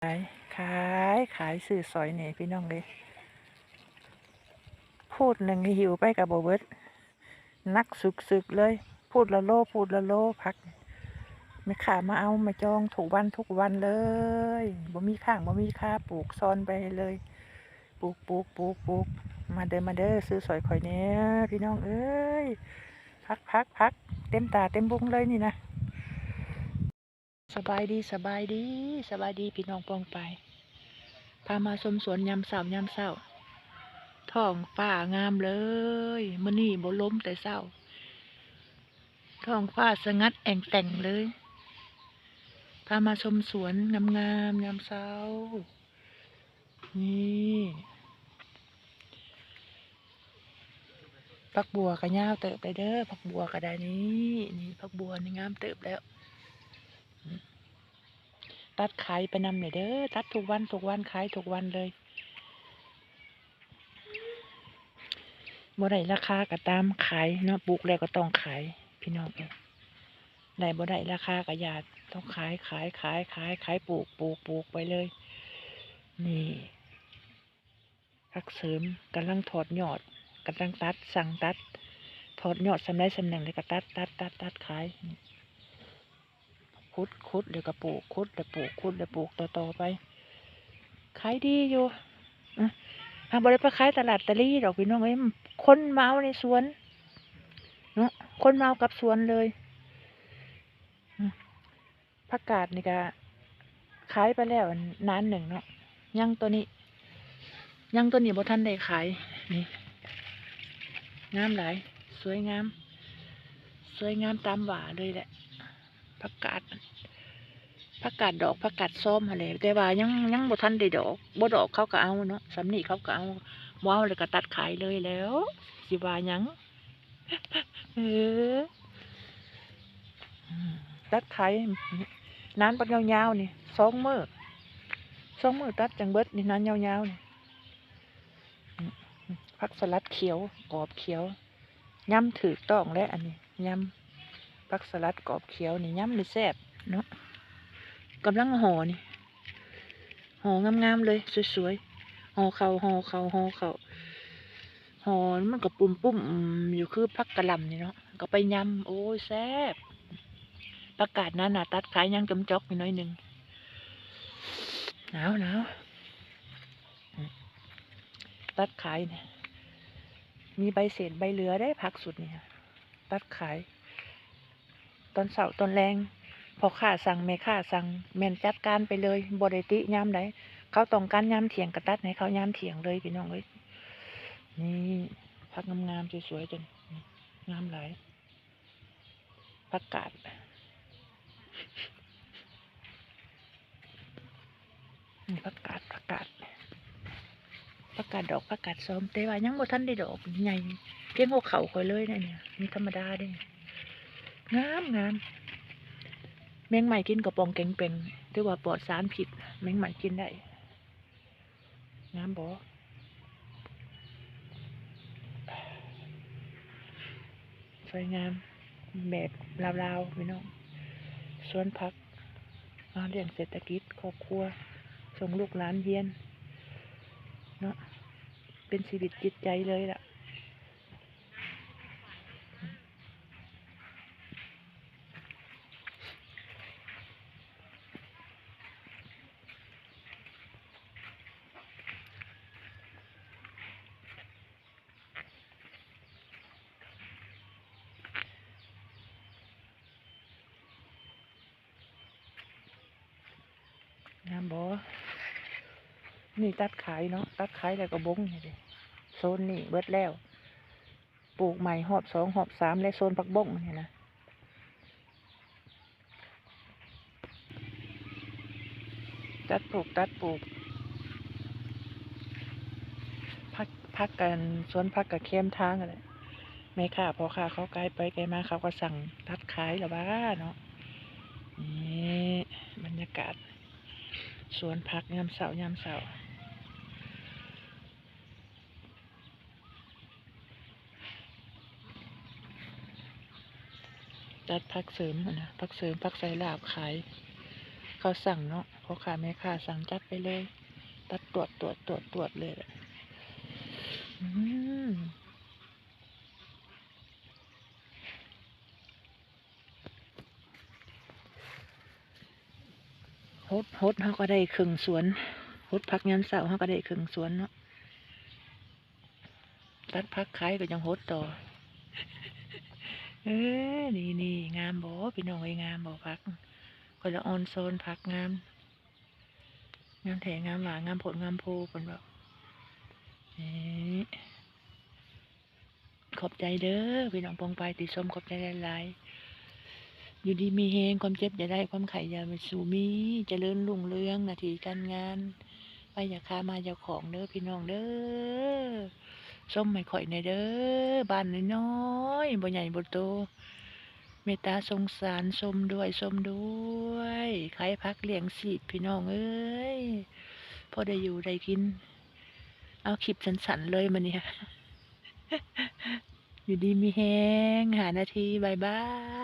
ຂາຍ ຂາຍ ຂາຍ ຊື້ສອຍແດ່ພີ່ນ້ອງເອີຍ. ພູດໜຶ່ງຫິວໄປກໍບໍ່ເບິດ ໜັກຊຶກໆເລີຍ ພູດລະໂລ ພູດລະໂລ. ຜັກ ແມ່ຄ້າມາເອົາມາຈອງທຸກວັນທຸກວັນເລີຍ ບໍ່ມີຄ້າງບໍ່ມີຄາ ປູກຊ່ອນໄປເລີຍ ປູກໆໆ ມາເດີ ມາເດີ ຊື້ສອຍຂ້ອຍແດ່ພີ່ນ້ອງເອີຍ. ຜັກໆໆ ເຕັມຕາເຕັມບຸງເລີຍນີ້ນະ. ສະບາຍດີ ສະບາຍດີ ສະບາຍດີພີ່ນ້ອງປ້ອງປາຍ ພາມາຊົມສວນຍາມເຊົ້າ ຍາມເຊົ້າ ທ້ອງຟ້າງາມເລີຍ ມື້ນີ້ບໍ່ລົມແຕ່ເຊົ້າ ທ້ອງຟ້າສະຫງັດແອ່ງແຕ່ງເລີຍ ພາມາຊົມສວນງາມໆ ຍາມເຊົ້າ. ນີ້ ຜັກບົວກໍຍາວເຕີບໄດ້ເດີ ຜັກບົວກໍໄດ້ນີ້ ນີ້ຜັກບົວນີ້ງາມເຕີບແລ້ວ ຕັດຂາຍໄປນຳແດ່ເດີ ຕັດທຸກວັນທຸກວັນ ຂາຍທຸກວັນເລີຍ. ບໍ່ໄດ້ລາຄາກໍຕາມຂາຍເນາະ ປູກແລ້ວກໍຕ້ອງຂາຍພີ່ນ້ອງເອີຍ ໄດ້ບໍ່ໄດ້ລາຄາກໍຢ່າ ຕ້ອງຂາຍ ຂາຍ ຂາຍ ຂາຍ ຂາຍ ປູກ ປູກ ປູກໄປເລີຍ. ນີ້ ຜັກເສີມກຳລັງຖອດຍອດ ກຳລັງຕັດ ສັ່ງຕັດ ຖອດຍອດສ່ຳໃດສ່ຳໜຶ່ງ ແລ້ວກໍຕັດ ຕັດ ຕັດ ຕັດຂາຍ. ຂຸດ ຂຸດ ແລ້ວກໍປູກ ຂຸດ ແລ້ວປູກ ຂຸດ ແລ້ວປູກຕໍ່ໆໄປ ຂາຍດີຢູ່. ອະ ຫາກບໍ່ໄດ້ໄປຂາຍຕະຫຼາດຕະລີດອກພີ່ນ້ອງເອີຍ ຄົນມາເອົາໃນສວນເນາະ ຄົນມາເອົາກັບສວນເລີຍ. ອະ ຜັກກາດນີ້ກະຂາຍໄປແລ້ວນານໜຶ່ງເນາະ ຍັງໂຕນີ້ ຍັງໂຕນີ້ບໍ່ທັນໄດ້ຂາຍ. ນີ້ ງາມຫຼາຍ ສວຍງາມ ສວຍງາມຕາມວ່າເລີຍແຫຼະ. ຜັກກາດ ຜັກກາດດອກ ຜັກກາດຊອມຫັ້ນແຫຼະ ແຕ່ວ່າຍັງ ຍັງບໍ່ທັນໄດ້ດອກ ບໍ່ດອກເຂົາກໍເອົາເນາະ ສ່ຳນີ້ເຂົາກໍເອົາ ບໍ່ເອົາແລ້ວກໍຕັດຂາຍເລີຍແລ້ວ ຊິວ່າຫຍັງ. ເອີ ຕັດຂາຍ ນານບັກຍາວໆນີ້ ສອງມື້ ສອງມື້ຕັດຈັ່ງເບິດນີ້ ນານຍາວໆນີ້. ຜັກສະຫຼັດຂຽວ ກອບຂຽວ ຍຳຖືກຕ້ອງແຫຼະ ອັນນີ້ ຍຳ ຜັກສະຫຼັດກອບຂຽວນີ້ ຍຳນີ້ແຊບເນາະ. ກຳລັງຫໍ່ນີ້ ຫໍ່ງາມໆເລີຍ ສວຍໆ ຫໍ່ເຂົ້າ ຫໍ່ເຂົ້າ ຫໍ່ເຂົ້າ ຫໍ່ມັນກໍປຸ້ມໆຢູ່ຄືຜັກກະຫຼ່ຳນີ້ເນາະ ກໍໄປຍຳ ໂອ້ຍ ແຊບ. ຜັກກາດນານະ ຕັດຂາຍຍັງຈອມຈອກຢູ່ໜ້ອຍໜຶ່ງ ໜາວໆ ຕັດຂາຍນີ້ ມີໃບເສດໃບເຫຼືອເດ້ ຜັກຊຸດນີ້ ຕັດຂາຍ ຕອນເຊົ້າຕອນແລງ ພໍ່ຄ້າສັ່ງແມ່ຄ້າສັ່ງ ແມ່ນຈັດການໄປເລີຍ ບໍ່ໄດ້ຕິຍາມໃດ ເຂົາຕ້ອງການຍາມທ່ຽງກໍຕັດໃຫ້ເຂົາຍາມທ່ຽງເລີຍພີ່ນ້ອງເອີຍ. ນີ້ ຜັກງາມໆ ສວຍໆ ຕົວນີ້ ງາມຫຼາຍ ຜັກກາດ ນີ້ ຜັກກາດ ຜັກກາດ ຜັກກາດດອກ ຜັກກາດຊອມ ແຕ່ວ່າຍັງບໍ່ທັນໄດ້ດອກໃຫຍ່ ພຽງຫົວເຂົ່າຂ້ອຍເລີຍນະນີ້ ນີ້ທຳມະດາເດ້ ງາມໆ. ແມງໄມ້ກິນກະປ໋ອງແກງແປງ ຖືວ່າປອດສານພິດ ແມງໄມ້ກິນໄດ້. ງາມບໍ່? ສວຍງາມແບບລາວໆ ພີ່ນ້ອງ ສວນຜັກ ເຮົາລ້ຽງເສດຖະກິດຄອບຄົວ ສົ່ງລູກຫຼານຮຽນເນາະ ເປັນຊີວິດຈິດໃຈເລີຍລະ. ງາມບໍ່? ນີ້ຕັດຂາຍເນາະ ຕັດຂາຍແລ້ວກໍບົງນີ້ເດ້ ໂຊນນີ້ເບິດແລ້ວ ປູກໃໝ່ຮອບສອງຮອບສາມ ແລະ ໂຊນຜັກບົ້ງນີ້ນະ ຕັດປູກ ຕັດປູກ ຜັກ ຜັກ ອັນ ສວນຜັກກະແຄມທາງຫັ້ນແຫຼະ ແມ່ຄ້າພໍ່ຄ້າເຂົາກາຍໄປກາຍມາ ເຂົາກໍສັ່ງຕັດຂາຍລະຫວາເນາະ. ນີ້ບັນຍາກາດສວນຜັກຍາມເຊົ້າ ຍາມເຊົ້າ. ຕັດຜັກເສີມຫັ້ນນະ ຜັກເສີມ ຜັກໃສ່ລາບຂາຍ ເຂົາສັ່ງເນາະ ພໍ່ຄ້າແມ່ຄ້າສັ່ງຈັດໄປເລີຍ ຕັດຕວດໆໆເລີຍແຫຼະ. ອືມ ຫົດ ຫົດເຮົາກໍໄດ້ເຄິ່ງສວນ ຫົດຜັກຍາມເຊົ້າເຮົາກໍໄດ້ເຄິ່ງສວນເນາະ. ຕັດຜັກຂາຍກໍຍັງຫົດຕໍ່. ເອີ ນີ້ໆ ງາມບໍ່ພີ່ນ້ອງເອີຍ ງາມບໍ່ຜັກ? ຂ້ອຍລະອອນຊອນຜັກງາມ ງາມແທ້ງາມວ່າ ງາມໂພດງາມໂພ ເພິ່ນເວົ້າ. ນີ້ ຂອບໃຈເດີພີ່ນ້ອງປ້ອງປາຍທີ່ຊົມ ຂອບໃຈຫຼາຍໆ. ຢູ່ດີມີແຮງ ຄວາມເຈັບຢ່າໄດ້ ຄວາມໄຂ້ຢ່າສູ່ມີ ຈະເລີນຮຸ່ງເຮືອງ ໜ້າທີ່ການງານ ໄປຢ່າຄາມາຢ່າຂອງເດີພີ່ນ້ອງເດີ. ຊົມໃຫ້ຂ້ອຍແດ່ເດີ ບ້ານນ້ອຍໆ ບໍ່ໃຫຍ່ບໍ່ໂຕ ເມດຕາສົງສານ ຊົມດ້ວຍ ຊົມດ້ວຍ ຂາຍຜັກລ້ຽງຊີບພີ່ນ້ອງເອີຍ ພໍໄດ້ຢູ່ໄດ້ກິນ. ເອົາຄລິບສັ້ນໆເລີຍມື້ນີ້ ຢູ່ດີມີແຮງ ຫ້ານາທີ ບາຍບາຍ.